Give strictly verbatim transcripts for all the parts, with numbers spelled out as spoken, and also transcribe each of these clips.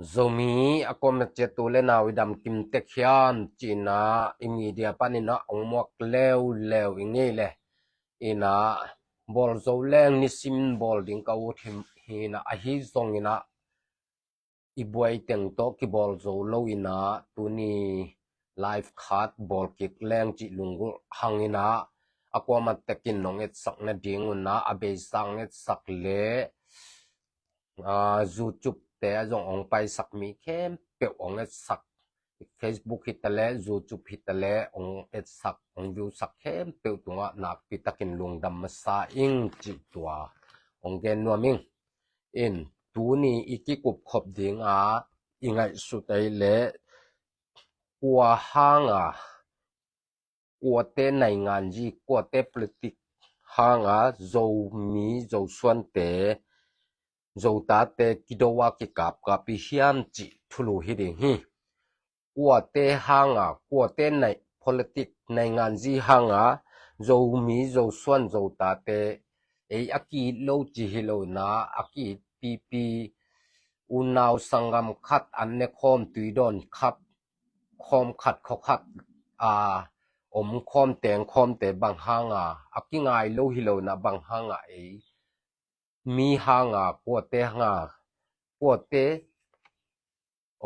Zomi a kuamah ciat u le nau i dam kim tek hiam cihna i media panin ah ong muak leuleu i ngei le. Ina bawl zo leng nisim bawl ding ka ut hi, hina ahi zongina i buai teng tawh kibawl zo lo ina tuni live khat bawl kik leng cih lunggulh hangina a kuamah tekin nong etsak nading una a beisa ong etsak le YouTube te a zong ong paisak mi khempeuh ong etsak, Facebook hi ta le YouTube hi ta le ong etsak ong viewsak khempeuh tungah nakpi takin lungdam masa ing cih tua ong gen nuam ing. In tuni i kikup khop dinga i ngaihsut ei le kua hanga kuate nainganzi kuate politik hanga Zomi Zosuante Zotate kido a kikapkap i hiam cih thulu hi ding hi. Kuate hanga kuate nai politik nainganzi hanga Zomi Zosuan Zotate ei a ki-it lo ci hi lo na a ki-it pipi unau sanggam khat an ne khawm tui dawn khat khawm khat khaw khat a om khawm teng khawmte bang hanga a kingai lo hi lo na bang hanga ei mi hanga kuate hanga kuate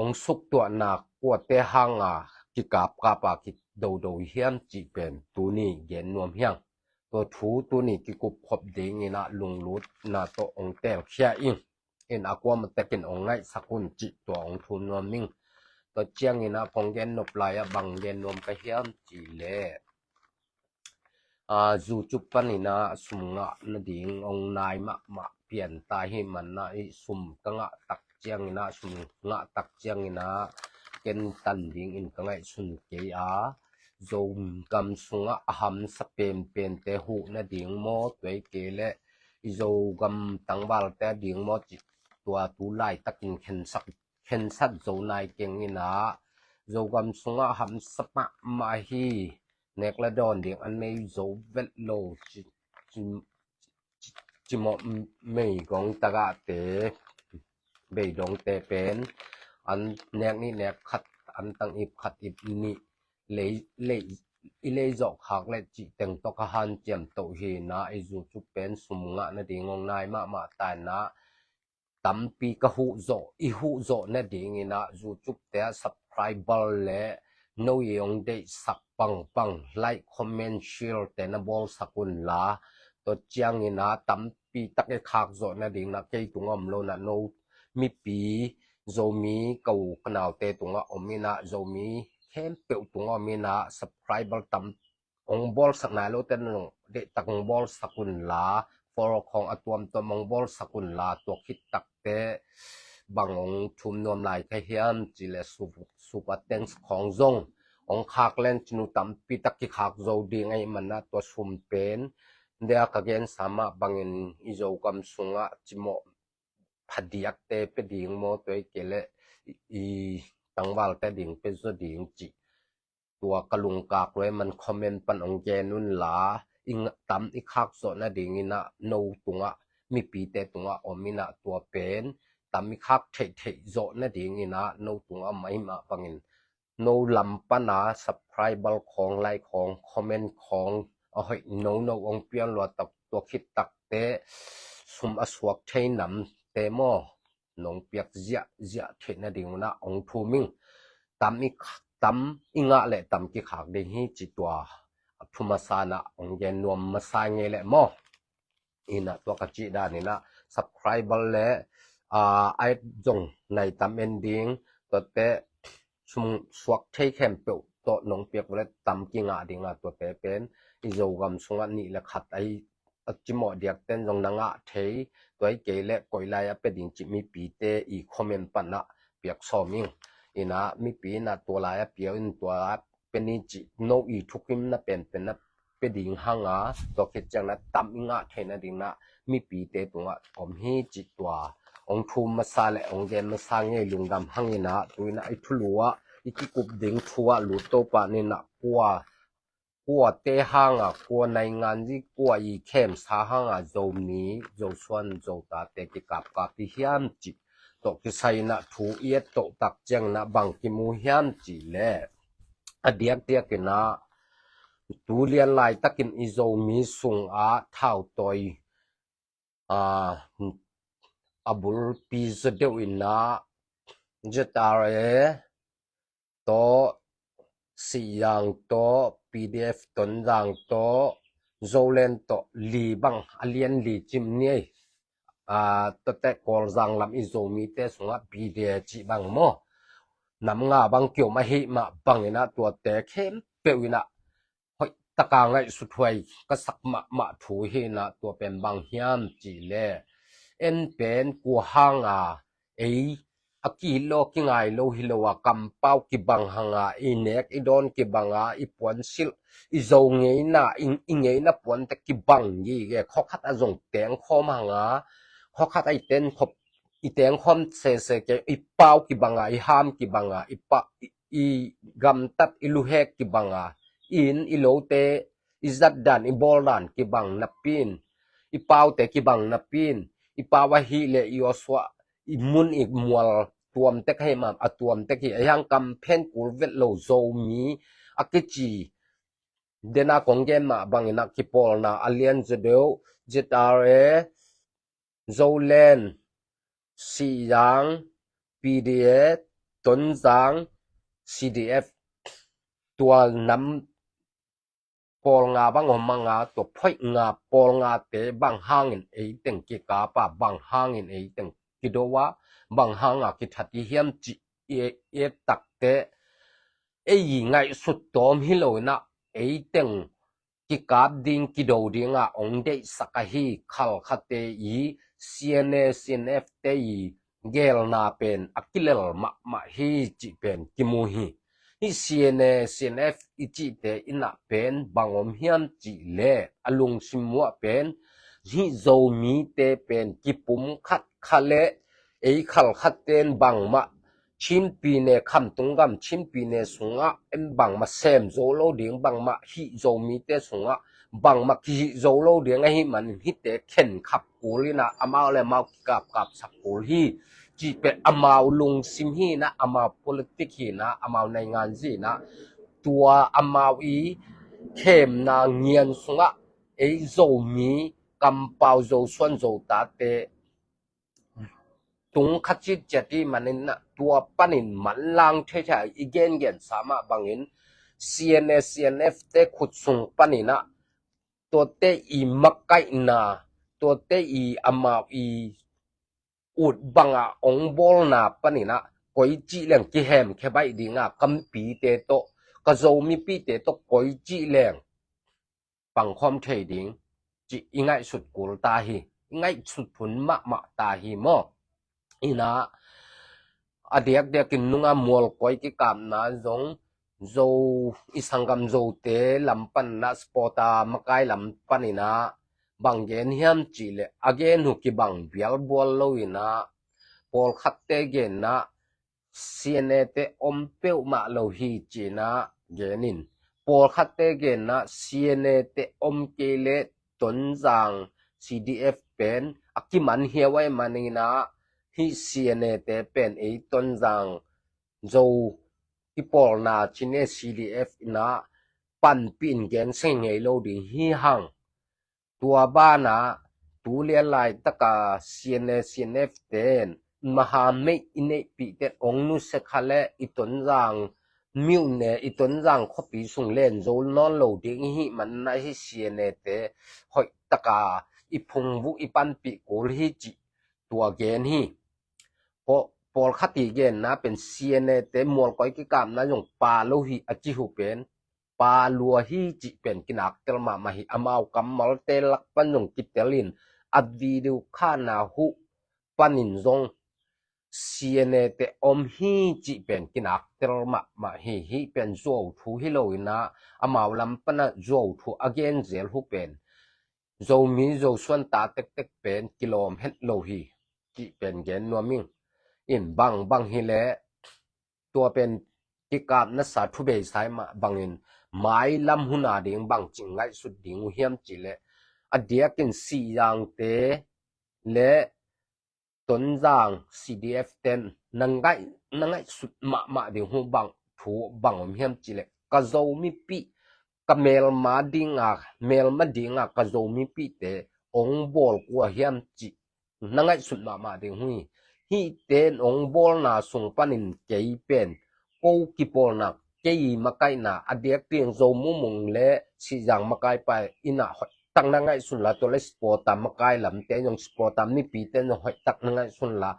ong suktuahna kuate hanga kikapkapa kidodo hiam cih pen tuni gen nuam hiang. Tua thu tuni kikup khop dingina lunglutna tawh ong telkhia ing. In a kuamah tekin ong ngaihsak un cih tua ong thu nuam ing. Tua ciangina kong gen nop lai-ah bang gen nuam ka hiam cih le YouTube panina sum ngah nading ong nai mahmah pianta hi manna i sum ka ngah tak ciangina sum ngah tak ciangina ken tan dingin ka ngaihsun kei a Zogam sungah a hamsa penpente huh nading maw tuai kei le i Zogam tangvalte a ding maw cih tua tu laitakin khensak khensat zo nai keng ina Zogam sungah hamsa mahmah hi. Nek le dawn ding an nei zo vet lo ci, ci, ci, cimawh mei gong tagahte beidongte pen an nek nih nek khat an tang ip khat ip nih lei, lei, i lei zawh khak le cih teng tawh ka hanciam toh hi na i zu cu pen sum ngah nading ong nai mahmah ta ina tampi ka huh zawh i huh zawh nadingina YouTube te ah subscriber le no i ong deihsak pangpang like comment share te na bawlsak unla tua ciangina tampi tak i khak zawh nadingna kei tunga om lo na no mipi Zomi ka u ka naute tunga om ina Zomi khempeuh tunga om ina subscriber tam ong bawlsak nai lote nong deihtak ong bawlsak unla follow khawng a tuamtuam ong bawlsak unla tua khit takte bang ong thum nuam lai ka hiam cih le super thanks khawng zong ong khak len cinu tampi tak kikhak zo ding ahih manna tua sum pen dia ka gensa mah bangin i Zogam sungah cimawh phadiakte pe ding maw tuai kei le i tangvalte ding pe zaw ding cih tua ka lungkak lua man comment pan ong gen unla i tam i khak zawh nadingina no tungah mipite tungah om ina tua pen tam i khak theihtheih zawh nadingina no tungah om ahih mah bangin no lam pana subscriber khawng like khawng comment khawng a hoih nono ong pian lua tak tua khit takte sum a suak thei namte maw nong piak ziahziah theih nading una ong thum ing. Tam i tam i ngah le tam kikhak ding hi ci tua a thu masa na ong gen nuam masa ngei le maw. Ina tua ka cih dan ina subscriber le a ai zong nai tam en ding tuate sum suak thei khempeuh tawh nong piak le tam kingah dinga tuate pen i Zogam sungah nih le khat ai a cimawh diakten zong na ngah thei tuai kei le koilai a pe ding cih mipite i comment panah piak sawm ing. Ina mipi ina tua lai a piau in tua a pe ni cih no i thukim na penpen na pe ding hanga tua khit ciang na tam i ngah theih nading na mipite tungah om hi cih tua ong thum masa le ong gen masa ngei lungdam hangina tuina i thulu ah i kikup ding thu ah lut to pah nina kua kuate hanga kua nainganzi kua i khemsa hanga Zomi Zosuan Zotate kikapkap i hiam cih tawh kisai inah thu i et toh tak ciang inah bang kimu hiam cih leh, a diakdiak inah tu lian laitakin i Zomi sungah thautawi a, a bulpi zaw deuh inah Z R A tawh, Sihzang tawh, P D F Tonzang tawh, Zoland tawh li bang a lian li cim ni ei. A, tuate Kawlzang lam i Zomite sungah P D A cih bang maw, nam nga bang kiom ahih mah bang inah tuate khempeuh inah hoih taka ngaihsut huai ka sak mahmah thu hi inah, tua pen bang hiam cih leh, en pen kua hanga ei a kilaw kingai lo hi lo a, kampau kibang hanga i nek i dawn kibanga, i puansilh, i Zo ngeina, i, i ngeina puante kibang gige, khawkhat a zong tengkhawm hanga, khawkhat a i tenkhop, i tengkhawm sese ke, i pau kibanga, i ham kibanga, i pa, i, i gamtat, i luhek kibanga, i inn i lote i zatdan i bawldan kibang napi in, i paute kibang napi in, i pau ahih leh i awsuah, i mun i mual tuamtek ahih mah, a tuamtek hi a, hiang kam phen kul vet lo Zomi a kici dena kong gen mah bang inah kipawlna a lian zaw deuh, Z R A, Zoland, Sihzang, P D A, Tonzang, C D F, tua nam pawl nga bang om hanga, tua phoih nga pawl ngate bang hangin eiteng kikap a, bang hangin eiteng kido a, bang hanga kithat i hiam cih i, i et takte, ei i ngaihsut tawm hi lo inah, eiteng kikap ding, kido dinga ong deihsak ahi khalkhate i C N A, C N F te i gelna pen a kilel mahmah hi cih pen kimu hi. Hih C N A, C N F i cihte inah pen bang om hiam cih leh, a lungsim muah pen hih Zomite pen kipum khat kha leh, ei khalkhatten bangmah Chin pyine, khamtung gam Chin pyine sungah en bangmah sem zo lo ding, bangmah hih Zomite sungah bangmah kihih zo lo ding ahih manin hihte khen khap kul inah, amau le amau kikapkapsak kul hi cih pen amau lungsim hi inah, amau politik hi inah, amau naingan zi inah, tua amau i khemna ngian sungah ei Zomi kampau, Zosuan, Zotate tung kha citciat i hih manin ah, tua panin manlang thei thei a, i gengensa mah bangin C N A, C N F te khut sung panin ah, tuate i makaihna, tuate i amau i ut bangah ong bawlna panin ah, koi cih leng kihemkhia baih ding a, ka mipite tawh, ka Zo mipite tawh koi cih leng pangkhawm thei ding cih i ngaihsut kul ta hi, i ngaihsut phun mahmah ta hi maw. Inah, a diakdiakin nunga mualkoi kikapna zong, Zo, i sanggam Zote lam panin ah, spota makai lam panin ah, bang gen hiam cih leh, a gen uh kibang bialbual lo inah, pawlkhatte genna C N A te om peuhmah lo hi ci-in ah gen in, pawlkhatte genna C N A te om kei leh Tonzang C D F pen a kiman hiau ahih manin ah, hih C N A te pen ei Tonzang Zo i pawlna cine C D F inah panpih in gen seng ngei lo ding hi hang. Tua banah, tu lian laitaka C N A, C N F ten maha meih i neihpih ten ong nusia kha leh i Tonzang myone, i Tonzang khuapi sung len zo nawn lo ding i hih manin ah, hih C N A te hoihtaka i phungvuh, i panpih kul hi cih tua gen hi. Paw-, pawlkhat i genna pen C N A te mualkoi kikapna zong pa lo hi a ci uh pen, pa lua hi cih pen kinaktel mahmah hi. Amau kammalte lak pan zong kitel in, a video khana uh panin zong C N A te om hi cih pen kinaktel mahmah hi. Hih pen zuau thu hi lo inah, amau lam panah zuau thu a gen zel uh pen Zomi Zosuan ta tektek pen kilawm het lo hi cih pen gen nuam ing. In bang bang hi leh, tua pen kikapna sa thu beisai mah bangin, mailam hun a ding bang cih ngaihsut ding uh hiam cih leh, a diakin Sihzangte le Tonzang C D F ten na ngaih, na ngaihsut mahmah ding uh bang thu bang om hiam cih leh, ka Zomipih, ka melma dinga, melma dinga ka Zomipihte ong bawl kua hiam cih na ngaihsut mahmah ding uh hi. Hihte ong bawlna sung panin kei pen ko kipawlna, kei makaihna, a diak ding Zo Mumung le Sizang makai pa in ah hoihtak na ngaihsun la, tua le supporter makai lamte zong, supporter mipite zong hoihtak na ngaihsun la.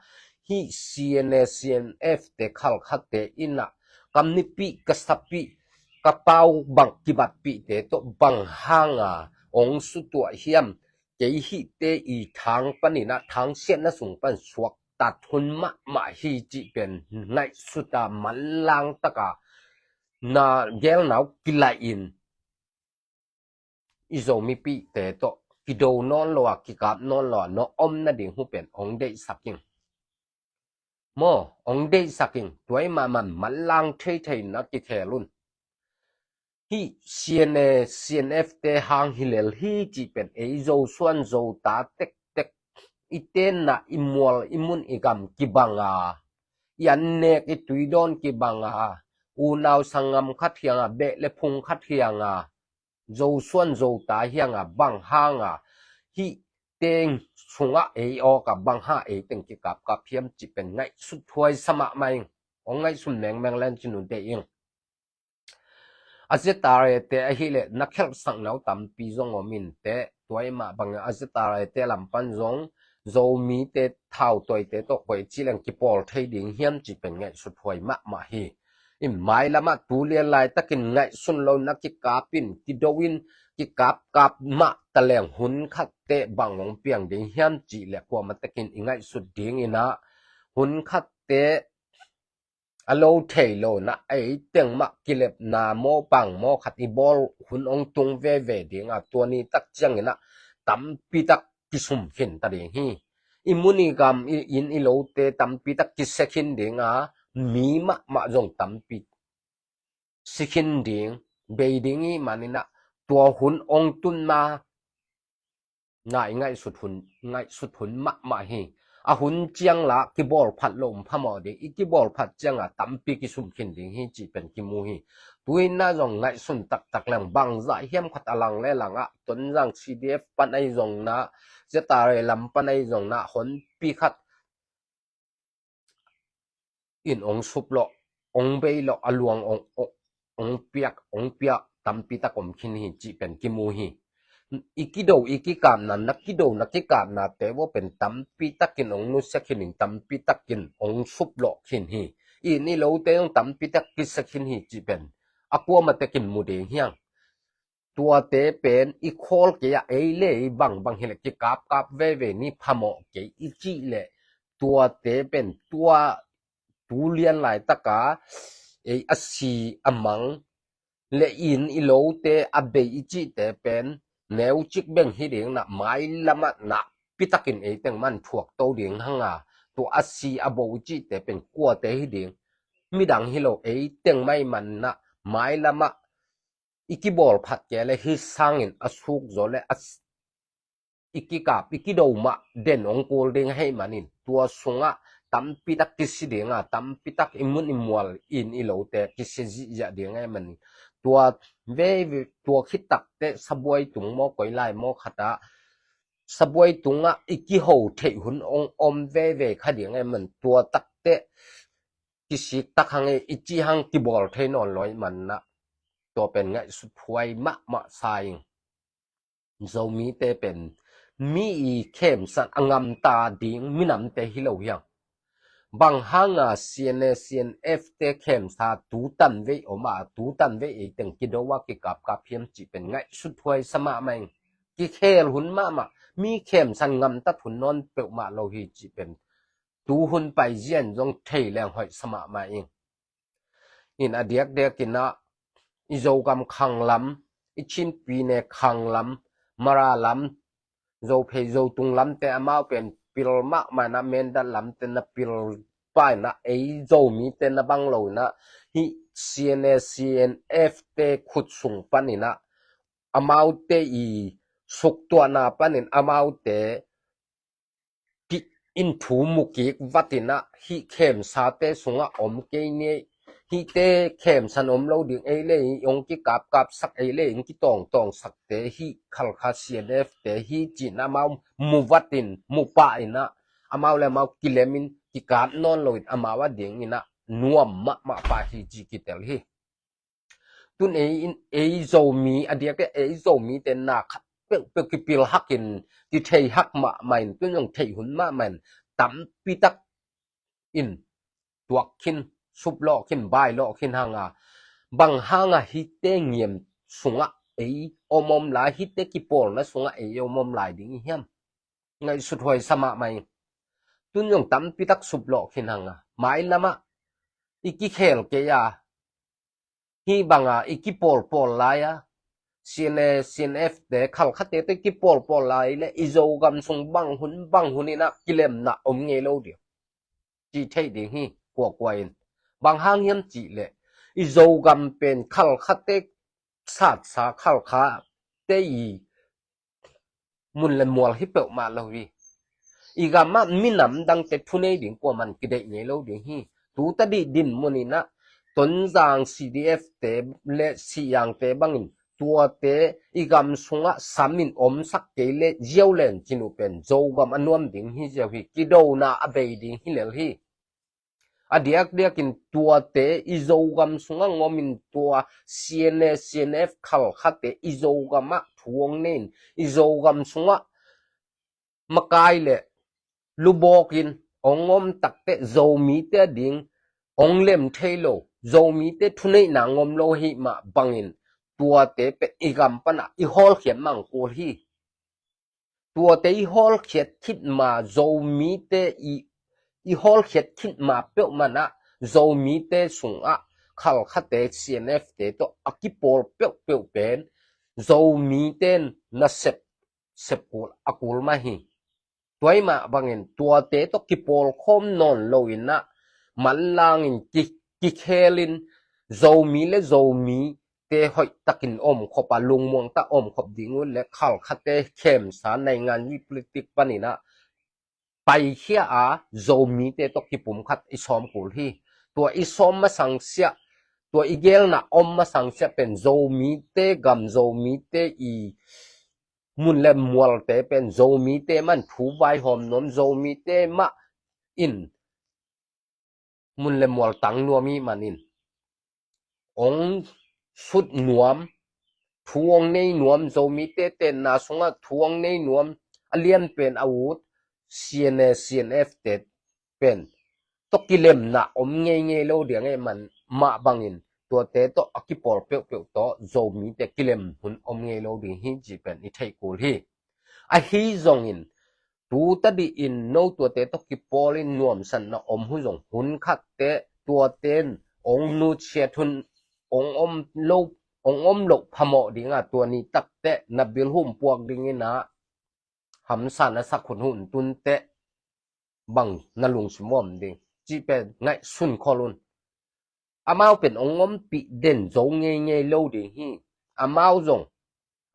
Hih C N A, C N F te khalkhatte in ah ka mipih, ka sapih, ka pau bang kibatpihte tawh bang hanga ong sutuah hiam, kei hihte i thang panin ah, thangsiatna sung pan suaktat hun mahmah hi cih pen ngaihsuta manlang taka na gelna uh kilaih in, i Zomipihte tawh kido nawn lo a, kikap nawn lo a, na om nading uh pen ong deihsak ing. Maw, ong deihsak ing, tua i mahmah manlang theithei na kikhel un. Hih C N A, C N F te hang hi lel hi cih pen ei Zo suan Zo ta tektek, i tenna, i mual, i mun, i gam kibanga, i annek, i tuidawn kibanga, unau sanggam khat hianga, beh le phung khat hianga, Zo suan Zo ta hianga, bang hanga hih teng sungah ei awka bang hanga ei teng kikapkap hiam cih pen ngaihsut huai sa mahmah ing. Ong ngaihsun mengmeng len cin uh deih ing. A Z R A te ahileh na khelhsak nau tampi zong om in teh, tua i mah bangin a Z R A te lam pan zong Zomite thautawite tawh koi ci leng kipawl thei ding hiam cih pen ngaihsut huai mahmah hi. I mailamah tu lian laitakin ngaihsun lo na kikap in, kido in, kikapkap mah taleng hun khatte bang ong piang ding hiam cih le kuamah takin i ngaihsut dingin ah, hun khatte a lo thei lo na ei teng mah kilepna maw, pang maw khat i bawl hun ong tung veve ding a, tua ni tak ciangin ah tampi tak kisum khin ta ding hi. I mun i gam, i inn i lote tampi tak kisia khin ding a, mi mahmah zong tampi si khin ding, bei ding i manin ah, tua hun ong tunna na i ngaihsut hun, ngaihsut hun mahmah hi. A hun ciang la kibawl phat lo um phamawh ding, i kibawl phat cianga tampi kisum khin ding hi cih pen kimu hi. Tuinna zong ngaihsun taktak leng bangzah hiam khat a lang le langah, Tonzang C D F pan ahi zong na, Z R A lam pan ahi zong na, honpi khat in ong sup lawh, ong bei lawh, a luang ong, ong, ong piak, ong piak tampi tak om khin hi cih pen kimu hi. I kido i kikapna, na kido na kikapna te vua pen tampi takin ong nusia khin in, tampi takin ong sup lawh khin hi. I inn i lote zong tampi tak kisia khin hi cih pen a kuamah takin mu ding hiang. Tuate pen i khawl kei a, ei le ei bangbang hileh kikapkap veve ni, phamawh kei i cih leh, tuate pen tua tu lian laitaka ei a si a mang le i inn i lote a bei i cihte pen neucik beng hi ding na, mailamah nakpi takin ei teng man thuak to ding hanga, tua a si a bo i cihte pen kuate hi ding, midang hi lo, ei teng mah i man na, mailamah i kibawl phat kei le hih sangin a suk zaw le a s-, i kikap, i kido mah den ong kul ding ahih manin, tua sungah tampi tak kisi ding a, tampi tak i mun i mual, i inn i lote kisia zihziah ding ahih manin, tua veve, tua khit takteh sabuai tung maw, koi lai maw khatah sabuai tungah i kiho theih hun ong om veve kha ding ahih manin, tua takteh kisik tak hang e, i cih hang kibawl thei nawn lo ahih manin ah, tua pen ngaihsut huai mahmah sa ing. Zomite pen mi i khemsan a ngamta ding minamte hi lo hiang. Bang hanga C N A, C N F te khemsa tu tanvei om a, tu tanvei ei teng kido a kikapkap hiam cih pen ngaihsut huai sa mahmah ing. Kikhel hun mahmah, mi khemsan ngamtat hun nawn peuhmah lo hi cih pen tu hun paizia in zong thei leng hoih sa mahmah ing. In a diakdiakin ah, i Zogam khang lam, i Chin pyine khang lam, Mara lam, Zophei Zotung lamte amau pen pil mahmah in ah, Mindat lamte na pil pah in ah, ei Zomite na bang lo in ah, hih C N A, C N F te khut sung panin ah, amaute i suktuahna panin amaute ki, in thu mu kik vatin ah hih khemsate sungah om kei ni, hihte khemsan om lo ding, ei le ei hong kikapkapsak, ei le ei hong kitawngtawngsakte hih Khalkha C N F te hi ci-in amau mu vatin, mu pah in ah amau le amau kilemin kikat nawn loin amau adingin ah nuam mahmah pah hi ci kitel hi. Tun ei in, ei Zomi, a diakte ei Zomite na khat peuhpeuh kipil hakin, kithei hak mahmah in, tun zong theih hun mahmah in, tampi tak in tuak khin, suplawh khin, bailawh khin hanga, bang hanga hihte ngiam sungah ei om om lai, hihte kipawlna sungah ei om om lai ding i hiam? Ngaihsut huai sa mahmah in. Tun zong tampi tak suplawh khin hanga, mailamah i kikhel kei a, hih banga i kipawlpawl lai a, C N A, C N F te, Khalkhate te kipawlpawl lai le i Zogam sung bang hun bang hun in ah kilemna om ngei lo ding, ci thei ding hi, kuakua in. Bang hang hiam cih leh i Zogam pen Khalkhate satsa, Khalkhate i mun le mual hi peuhmah lo hi. I gamah minam dangte thunei ding kuaman kideih ngei lo ding hi. Tu tadih dinmun in ah Tonzang C D F te le Siang te bangin tuate i gam sungah samin omsak kei le ziau len cin uh pen Zogam a nuam ding hi ziau hi. Kidona a bei ding hi lel hi. A diakdiakin tuate i Zogam sungah ngomin tua C N A, C N F, Khalkhate i Zogamah thu hong nei in, i Zogam sungah makai le lubawkin hong om takteh Zomite ading hong lem thei lo, Zomite thuneihna ngom lo hi mah bangin tuate pen i gam panah i hawlkhiat mang kul hi. Tuate i hawlkhiat khit ma Zomite i, i hawlkhiat khit ma peuhmah ah Zomite sungah Khalkhate C N F te tawh a kipawl peuhpeuh pen Zomite nasep sep kul a kul mah hi. Tua i mah bangin tuate tawh kipawl khawm nawn lo in ah manlangin ki, kikhelin Zomi le Zomi te hoih takin omkhop a, lungmuang tak omkhop ding uh le Khalkhate khemsa naingan i politik panin ah paikhia a Zomite tawh kipumkhat i sawm kul hi. Tua i sawm masang siah, tua i gelna om masang siah pen Zomite gam, Zomite i mun le mualte pen Zomite man thu vaihawm nuam, Zomite mah in mun le mual tang nuam i manin hong sut nuam, thu hong nei nuam, Zomite tenna sungah thu hong nei nuam, a lian pen a ut C N A, C N F te pen tawh kilemna om ngeingei lo ding e man mah bangin tuate tawh a kipawl peuhpeuh tawh Zomite kilem hun om ngei lo ding hi cih pen i theih kul hi. Ahi zongin tu tadih in no tuate tawh kipawlin nuamsatna om hun zong hun khatte tuate in ong nutsiat hun ong om lo, ong om loh phamawh dinga tua ni takteh na bilhum puak dingin ah hamsa na sak hun hun tunteh bang na lungsim om ding cih pen ngaihsun khol un. Amau pen ong ompih den zo ngeingei lo ding hi. Amau zong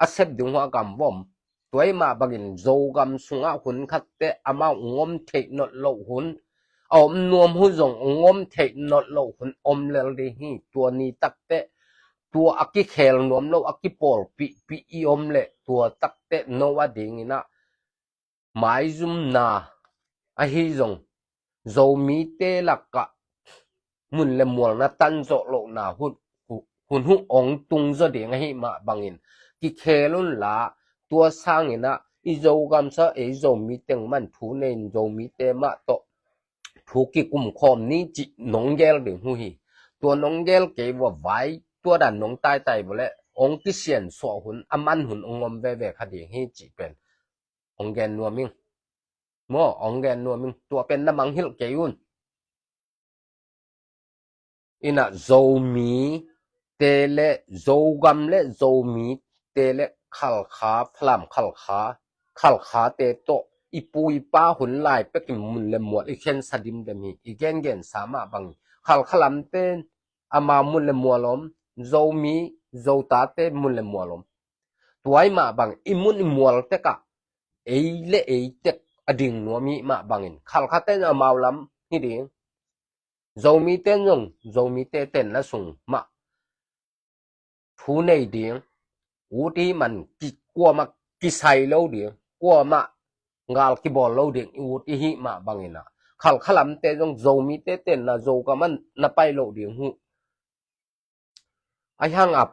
a sep ding hua gam vom. Tua i mah bangin Zogam sungah hun khatte amau ong om theih nolh loh hun, a om nuam hun zong ong om theih nolh loh hun om lel ding hi. Tua ni takteh tua a kikhel nuam lo a kipawlpihpih i om leh tua takteh no a dingin ah maizumna ahi zong Zomite lakah mun le mual na tan zawh lohna hun, hun huh ong tung zaw ding ahi mah bangin kikhel unla tua sangin ah i Zogam sa ei Zomi teng man thu nei in Zomite mah tawh thu kikum khawm ni cih nong gel ding huh hi. Tua nong gel kei vua vai tua dan nong taitai vua leh ong kisiansuah hun a man hun ong om veve kha ding hi cih pen ong gen nuam ing. Maw, ong gen nuam ing. Tua pen na mangngilh kei un. Inah Zomi te le Zogam le Zomi te le Khalkha, Falam Khalkha, Khalkha te tawh i pu i pa hun lai pekin mun le mual i khensa dimdem hi. I gengensa mah bang Khalkha lamte ama mun le mual om, Zomi Zotate mun le mual om. Tua i mah bang i mun i mual tekah ei le ei tek a ding nuam i hih mah bangin Khalkha ten amau lam hi ding. Zomite zong Zomite tenna sung mah thu nei ding, ut i hih man ki, kuamah kisai lo ding, kuamah gal kibawl lo ding i ut i hih mah bangin ah Khalkha lamte zong Zomite tenna Zogam ah na pai lo ding uh. Ahi hang a,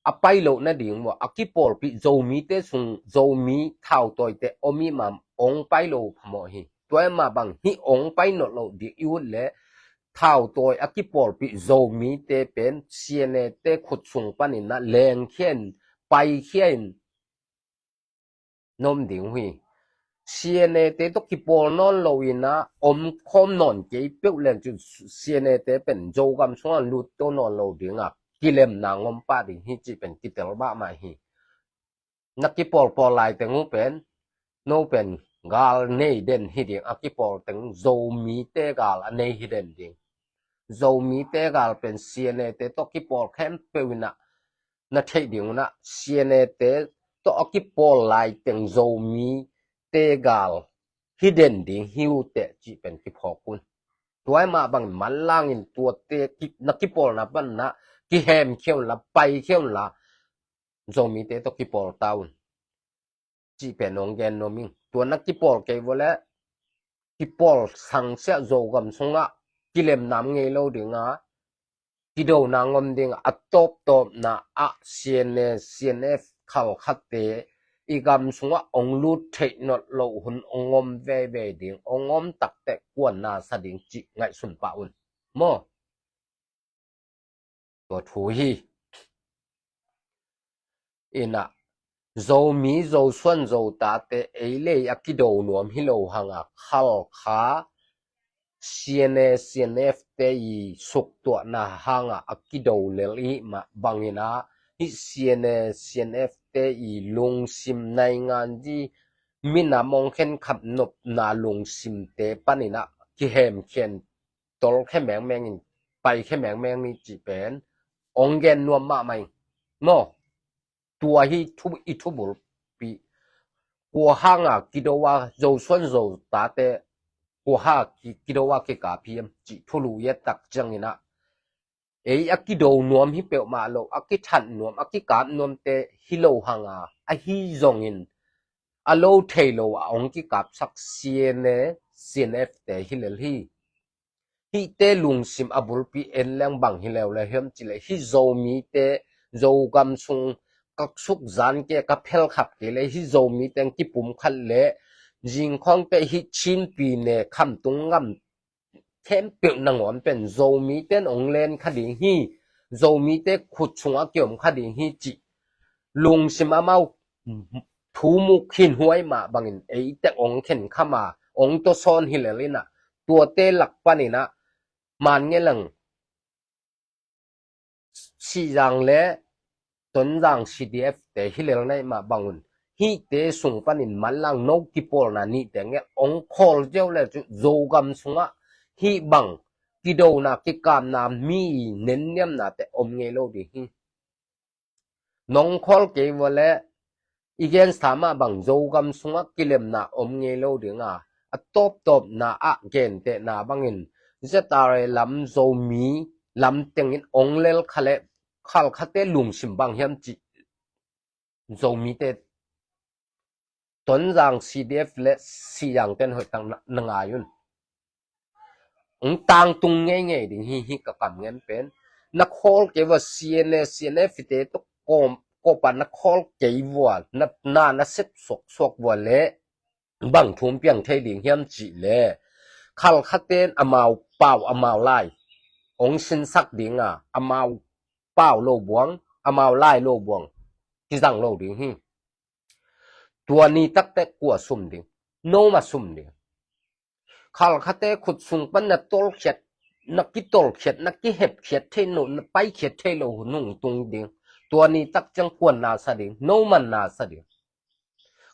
a pai loh nading uh a kipawlpih Zomite sung Zomi thautawite om i hih man ong pai lo phamawh hi. Tua i hih mah bang hih ong pai nawn loh ding i ut leh thautawi a kipawlpih Zomite pen C N A te khut sung panin ah lengkhia in, paikhia in na om ding uh hi. C N A te tawh kipawl nawn lo in ah om khawm nawn kei peuh leng cun C N A te pen Zogam sungah lut to nawn lo ding a kilemna ngom pah ding hi cih pen kitel mahmah hi. Na kipawlpawl lai teng uh pen no pen gal nei den hi ding, a kipawl teng Zomite gal a nei hi den ding. Zomite gal pen C N A te tawh kipawl khempeuh in ah na theih ding un ah C N A te tawh a kipawl lai teng Zomite gal hi den ding hi uh teh cih pen kiphawk un. Tua i hih mah bangin manlang in tuate ki, na kipawlna pan ah kihemkhia un la, paikhia un la, Zomite tawh kipawl ta un cih pen ong gen nuam ing. Tua na kipawl kei vua leh kipawl sangsiah Zogam sungah kilemna ngei lo ding a, kidona ngom ding a, a tawptawpna ah C N A, C N F Khalkhate i gam sungah ong lut theih nawn loh hun ong om veve ding, ong om takteh kuanna sa ding cih ngaihsun pah un. Maw? Tua thu hi. Inah, Zomi, Zosuan, Zotate ei lei a kido nuam hi lo hangah Khalkha, C N A, C N F te i suktuahna hangah a kido lel i hih mah bangin ah, hih C N A, C N F te i lungsim naingan zi minam ong khenkhap nopna lungsimte panin ah kihemkhia in, tolkhia mengmeng in, paikhia mengmeng ni cih pen ong gen nuam mahmah ing. Maw, tua hi thu, i thubulpi. Kua hanga kido a Zosuan Zotate kua ha ki, kido a kikap hiam cih thulu i et tak ciangin ah, ei a kido nuam hi peuhmah lo, a kithat nuam, a kikap nuamte hi lo hanga, ahi zongin a lo thei lo a ong kikapsak C N A, C N F te hi lel hi. Hihte lungsim a bulpi en leng bang hi leuleu hiam cih leh, hih Zomite, Zogam sung ka suk zan kei, ka phelkhap kei leh, hih Zomite kipumkhat leh zingkhawngte hih Chin pi ne khamtung gam khempeuh nangawn pen Zomite in ong len kha ding hi, Zomite khut sungah kiom kha ding hi cih lungsim amau thu muk khin huai mah bangin eite ong khenkham a, ong tawsawn hi lel inah, tuate lak panin ah, man nge leng Sihzang le Tonzang C D F te hi lel na i hih mah bangun, hihte sung panin manlang no kipawlna nihte ngelh ong khawl ziau le cu Zogam sungah hih bang kidona, kikapna, mi nenniamnate om ngei lo ding hi. Nong khawl kei vua le i gensa mah bang Zogam sungah kilemna om ngei lo ding a, a tawptawpna ah gentehna bangin Z R A lam, Zomi lam tengin ong lel kha le Khalkhate lungsim bang hiam cih Zomite, Tonzang C D F le Sihzangte in hoih tak na, na ngai un. Ong tangtung ngeingei ding hi, hi ka kam ngen pen. Na khawl kei vua C N A, C N F te tawh kawm, kawpa na khawl kei vua, na, na, na sep suaksuak vua le bang thu piang thei ding hiam cih le, Khalkhate in amau pau, amau lai ong sinsak ding a, amau pau lo buang, amau lai lo buang kizang lo ding hi. Tua ni takte kua sum ding? No mah sum ding. Khalkhate khut sung pan na tolkhiat, na kitolkhiat, na kihepkhiat thei lo, na paikhiat thei lo hun tung ding. Tua ni tak ciang kua na sa ding? No mah na sa ding.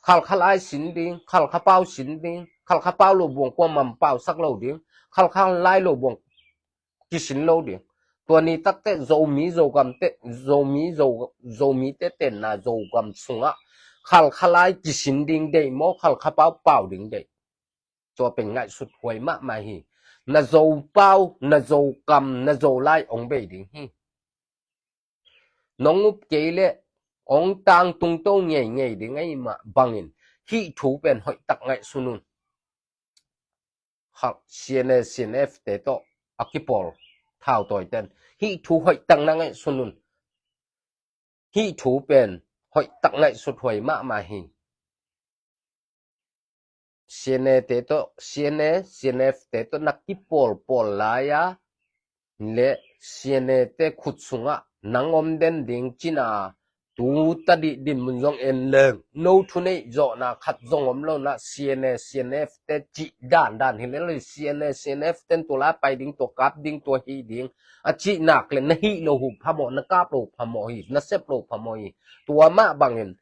Khalkha lai sin ding, Khalkha pau sin ding, Khalkha pau lo buang kua mah pausak lo ding, Khalkha lai lo buang kisin lo ding. Tua ni takte Zomi, Zogamte, Zomi, Zo, Zomite tenna Zogam sungah Khalkha lai kisin ding deih maw, Khalkha pau pau ding deih? Tua pen ngaihsut huai mahmah hi. Na Zopau, na Zokam, na Zolai hong bei ding hi. Nong up kei leh hong tangtung to ngeingei ding ahih mah bangin hih thu pen hoihtak ngaihsun un. Kha, C N A, C N F te tawh a kipawl thautawite'n hih thu hoihtak na ngaihsun un. Hih thu pen hoihtak ngaihsut huai mahmah hi. C N A te tawh, C N A, C N F te tawh na kipawlpawl lai-a leh C N A te khut sungah nang om den ding cihna, tu tadih dinmun zong en leng, no thuneih zawhna khat zong om lo-in ah, C N A, C N F te cih dandan hi lel hi. C N A, C N F te'n tua lai pai ding, tua kap ding, tua hih ding a cih nak leh na hih loh uh phamawh, na kap loh uh phamawh hi, na sep loh uh phamawh hi. Tua mah bangin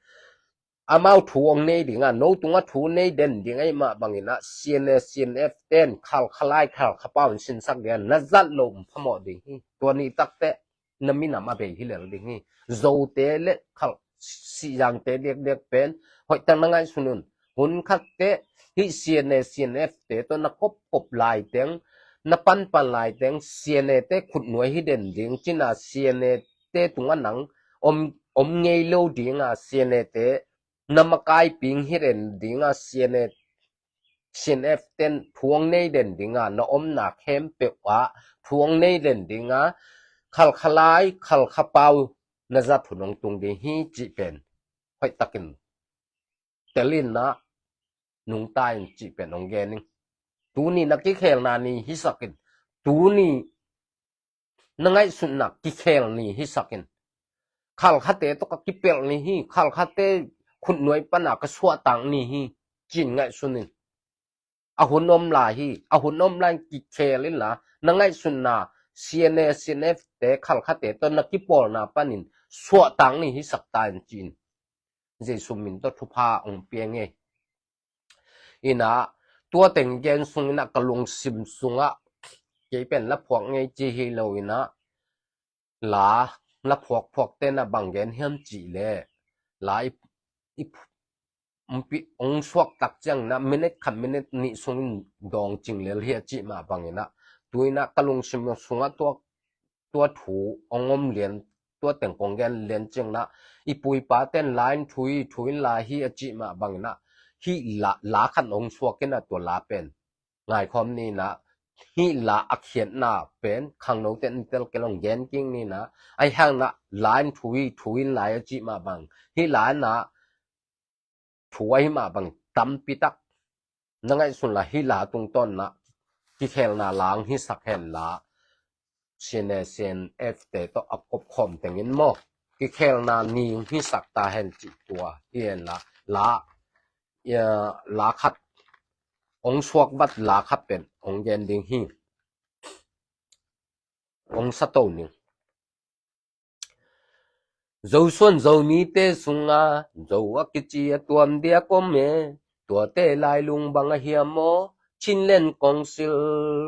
amau thu hong nei ding a, no tungah thu nei den ding ahih mah bangin ah, C N A, C N F te'n Khalkha lai, Khalkha pau in sinsak ding a, na zat loh uh phamawh ding hi. Tua nih takteh na minam a bei hi lel ding hi. Zote leh Khal, Sihzangte diakdiak pen hoihtak na ngaihsun un. Hun khatteh hih C N A, C N F te tawh na kopkop laiteng, na panpan laiteng, C N A te khutnuai hi den ding cihna, C N A te tungah nang om, om ngei lo ding a, C N A te na makaiping hi den ding a, C N A, C N F te'n thu hong nei den ding a, na omna khempeuh ah thu hong nei den ding a, Khalkha lai, Khalkha pau na zat hun hong tung ding hi cih pen hoihtakin tel in ah, nungta in cih pen hong gen ing. Tuni na kikhelna ni hisak in. Tuni na ngaihsutna kikhel ni hisak in. Khalkhate tawh ka kipelh ni hi, Khalkhate khutnuai pana ka suahtak ni hi, ci-in ngaihsun in. A hun om lai hi, a hun om lai in kikhel inla, na ngaihsutna C N A, C N F te, Khalkhate tawh na kipawlna panin suahtak ni hisak ta in, ci-in Jesu min tawh thupha hong pia ing ei. Inah, tua teng gen sung inah ka lungsim sungah, kei pen la phuak ngei ci hi lo inah, la, la phuak phuak te na bang gen hiam cih leh, la i, i, hong suak tak ciang inah, minute khat minute nih sungin dawng cing lel hi a cih mah bang inah, tu inah ka lungsim sungah tua tua thu hong om lian, tua teng kong gen lian ciang inah, i pu i pa ten la in thu hi, thu in la hi a cih mah bang inah, hih la, la khat hong suak inah, tua la pen ngaikhawm ni inah, hih la a khiatna pen khangno ten tel kei leh hong gen kik ni inah, ahi hang inah la in thu hi, thu in la hi a cih mah bang, hih la inah thu ahi mah bang tampi tak na ngaihsun la, hih la tungtawn inah kikhelna la hong hisak hen la, C N A, C N F te tawh a kopkhawm tengin maw, kikhelna ni hong hisak ta hen cih tua hi hen la, la, ia, la khat hong suak vat la khat pen hong gen ding hi. Hong sa to ning. Zosuan Zomite sungah Zo a kici a tuam diak om e, tuate lailung bang a hiam maw, Chinland Council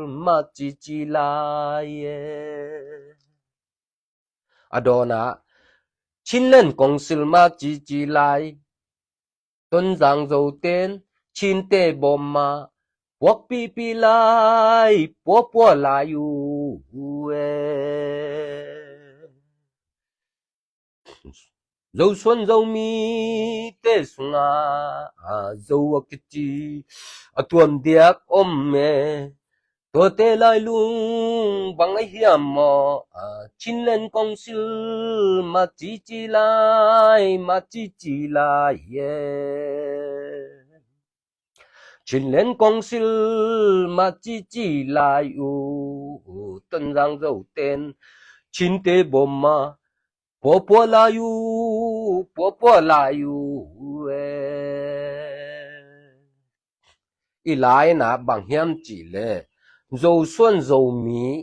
mah cici lai e. A dawnah, Chinland Council mah cici lai, Tonzang Zoten Chinte bawm mah puakpihpih lai, puapua lai uh e. Zosuan Zomite sungah Zo a kici a tuam diak om e, tuate lailung bang a hiam maw, Chinland Council mah cici lai, mah cici lai e. Chinland Council mah cici lai uh, Tonzang Zoten Chinte bawm mah puapua lai uh, puapua lai uh e. I la inah bang hiam cih leh, Zosuan Zomi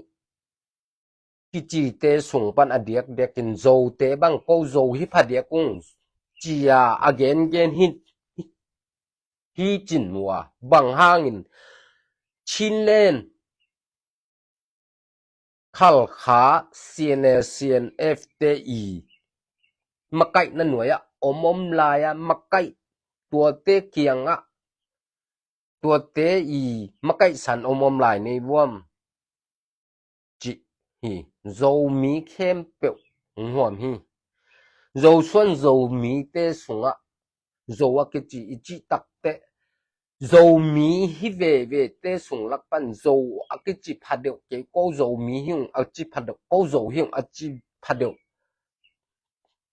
kicite sung pan a diakdiakin Zote bang ko Zo hi phadiak ung, ci-a a gengen hi, hi cin uh a, bang hangin Chinland, Khalkha, C N A, C N F te i makaihna nuai-ah om om lai-a makaih, tuate kiangah tuate i makaihsan om om lai nei vuam cih hi. Zomi khempeuh hong huam hi. Zosuan Zomite sungah Zo a kici i cih takteh Zomi hi vevete sung lak pan Zo a kici phadeuh kei ko, Zomi hi ung a ci phadeuh ko, Zo hi ung a ci phadeuh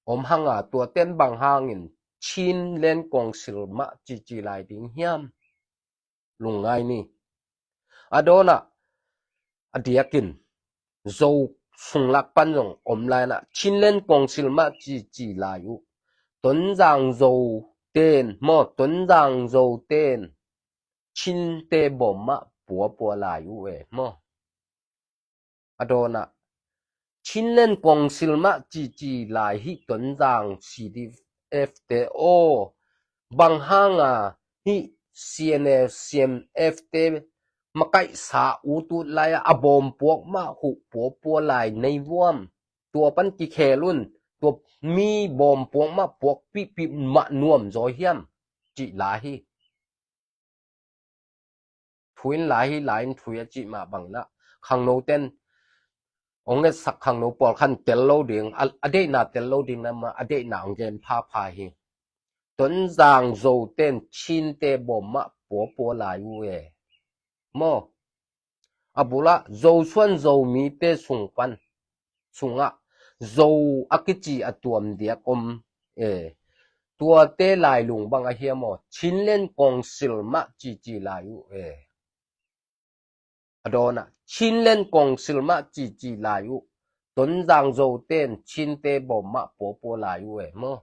om hanga, tuaten bang hangin Chinland Council mah cici lai ding hiam? Lungngai ni. A dawnah a diakin Zo sung lak pan zong om lainah Chinland Council mah cici lai uh. Tonzang Zo ten maw, Tonzang Zo ten Chinte bawm mah puapua lai uh e maw. A dawnah Chinland Council mah cici lai hi Tonzang C D F te aw. Bang hanga hi C N F, C N F te makaihsa utut lai-a a bawmpuak mah huh puapua lai nei vuam. Tua pan kikhel un, tua mi bawmpuak mah puak pihpih mah nuam zaw hiam cih lai hi. Thu in lai hi, lai in thu hi a cih mah bangin ah khangnoten hong ngetsak khangno pawlkhat in tel lo ding, a, a deihna tel lo ding na mah a deihna hong gen phapha hi. Tonzang Zoten Chinte bawm mah puapua lai uh e maw. A bulah Zosuan Zomite sung pan, sungah Zo a kici a tuam diak om e. Tuate lailung bang a hiam aw, Chinland Council mah cici lai uh e. A dawnah Chinland Council mah cici lai uh. Tonzang Zoten Chinte bawm mah puapua lai uh e maw.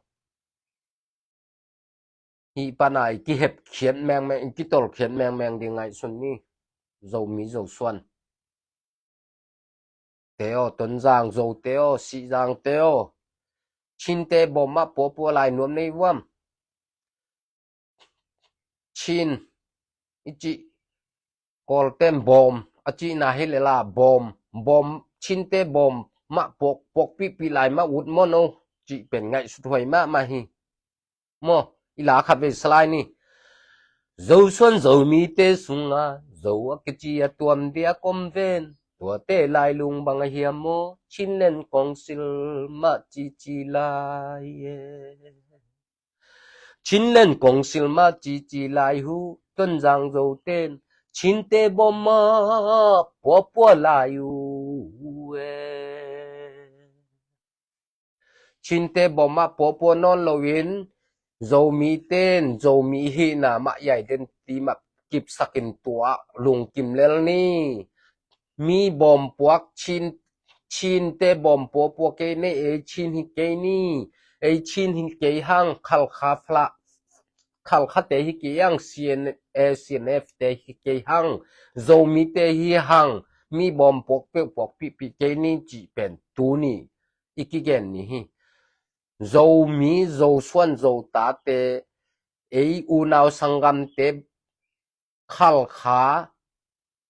Hih pana i kihepkhiat mengmeng, i kitolkhiat mengmeng ding ngaihsun ni. Zomi Zosuan te aw, Tonzang Zote aw, Sihzangte aw, Chinte bawm mah puapua lai nuam nei vuam. Chin i cih Kawlten bawm a cihna hi lela, bawm, bawm, Chinte bawm mah puak, puak pihpih lai mah ut maw no cih pen ngaihsut huai mahmah hi. Maw, i la khat vei salai ni. Zosuan Zomite sunga Zo a kici a tuam diak om ven. Tuate lailung bang a hiam maw, Chinland Council mah cici lai e. Chinland Council mah cici lai uh, Tonzang Zoten Chinte bawm mah puapua lai uh e. Chinte bawm mah puapua nawn loin Zomiten Zomi hihna mah i identity mah kipsakin tua lungkim lel ni. Mi bawmpuak Chin, Chinte bawm puapua kei ni, ei Chin hi kei ni, ei Chin hi kei hang, Khalkha fla, Khalkhate hi kei hang, C N, eh, C N F te hi kei hang, Zomite hi hang, mi bawmpuak peuhpuak pihpih kei ni cih pen tuni i kigen ni hi. Zomi, Zosuan, Zotate, ei unau sanggamte, Khalkha,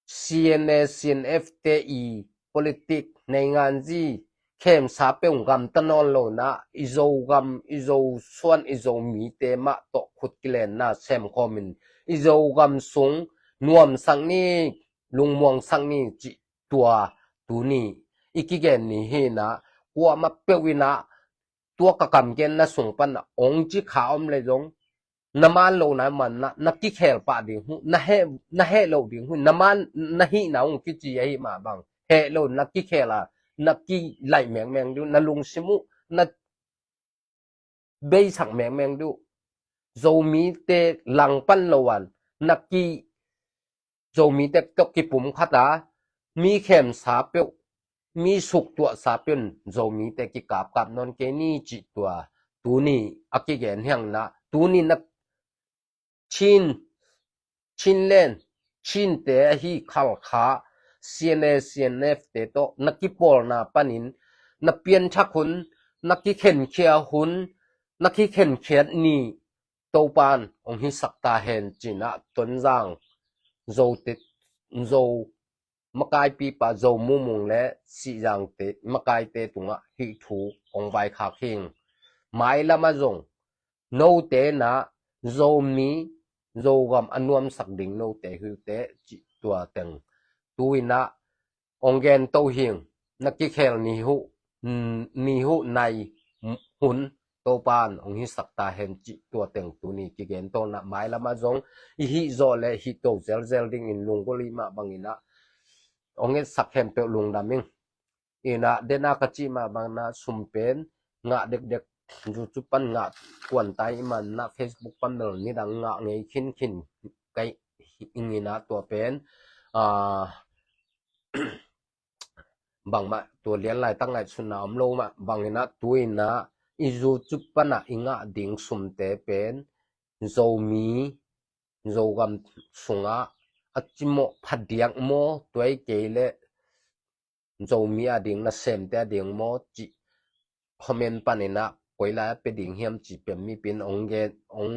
C N A, C N F te i politik, neinganzi, khemsa peuh gamta nawn lo na, i Zogam, i Zosuan, i Zomite mah tawh khut kilenna semkhawmin, i Zogam sung nuamsak ni, lungmuangsak ni cih tua tuni i kigen ni hi na, kuamah peuh in ah tua ka kamgenna sung pan ah ong ci kha om le zong, na man lo na man na, na kikhel pah ding uh, na heh, na heh lo ding uh, na man, na hihna ung kici ahi mah bang, heh lo na kikhel a, na kilaih mengmeng ding uh, na lungsim uh, na beisak mengmeng ding uh. Zomite langpan lo an, na ki, Zomite tawh kipumkhat a, mi khemsa peuh, mi suktuahsa peuh in Zomite kikapkap nawn kei ni cih tua tuni a kigen hiang na, tuni na Chin, Chinland, Chinte ahi Khalkha, C N A, C N F te tawh na kipawlna panin, na pianthak hun, na kikhenkhia hun, na kikhenkhiat ni Topan ong hisak ta hen cin ah Tonzang Zote, Zo makaipipa Zo Mumung le Sihzangte makaite tungah hih thu ong vaikhak hing. Mailam ah zong note na Zomi Zogam a nuamsak ding note hi uh teh cih tua teng tu-in ah hong gen to hing. Na kikhel ni uh, mm, ni uh nai hun Topan hong hisak ta hen cih tua teng tuni kigen to-in ah mailam ah zong i hih zawh leh hih to zelzel dingin lunggulh i hih mah bangin ah hong etsak khempeuh lungdam ing. In ah, den a ka cih mah bangin ah sum pen ngah dekdek, YouTube pan ngah kuan ta i hih manin ah Facebook pan bel nidang ngah ngei khinkhin ka hih ing in ah tua pen, ah, bangmah tua lian laitak ngaihsutna om lo mah bangin ah tu-in ah i YouTube pan ah i ngah ding sumte pen Zomi, Zogam sungah a cimawh phadiak maw, tua hi kei leh Zomi ading nasemte ading maw cih comment panin ah koi lai a pia ding hiam cih pen mipi in hong gen, hong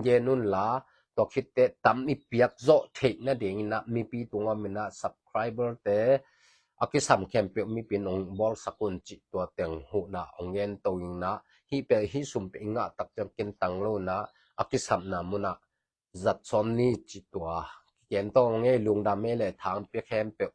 gen un la, tua khit teh tam i piak zawh theih nadingin ah mipi tungah om in ah subscriber-te a kisam khempeuh mipi in hong bawlsak un cih tua teng huhna hong gen to ing in ah, hih pen, hih sum pen i ngah tak ciang kintang lo in ah a kisapna munah zat sawn ni cih tua kigen to ing ei. Lungdam ei leh, thang pia khempeuh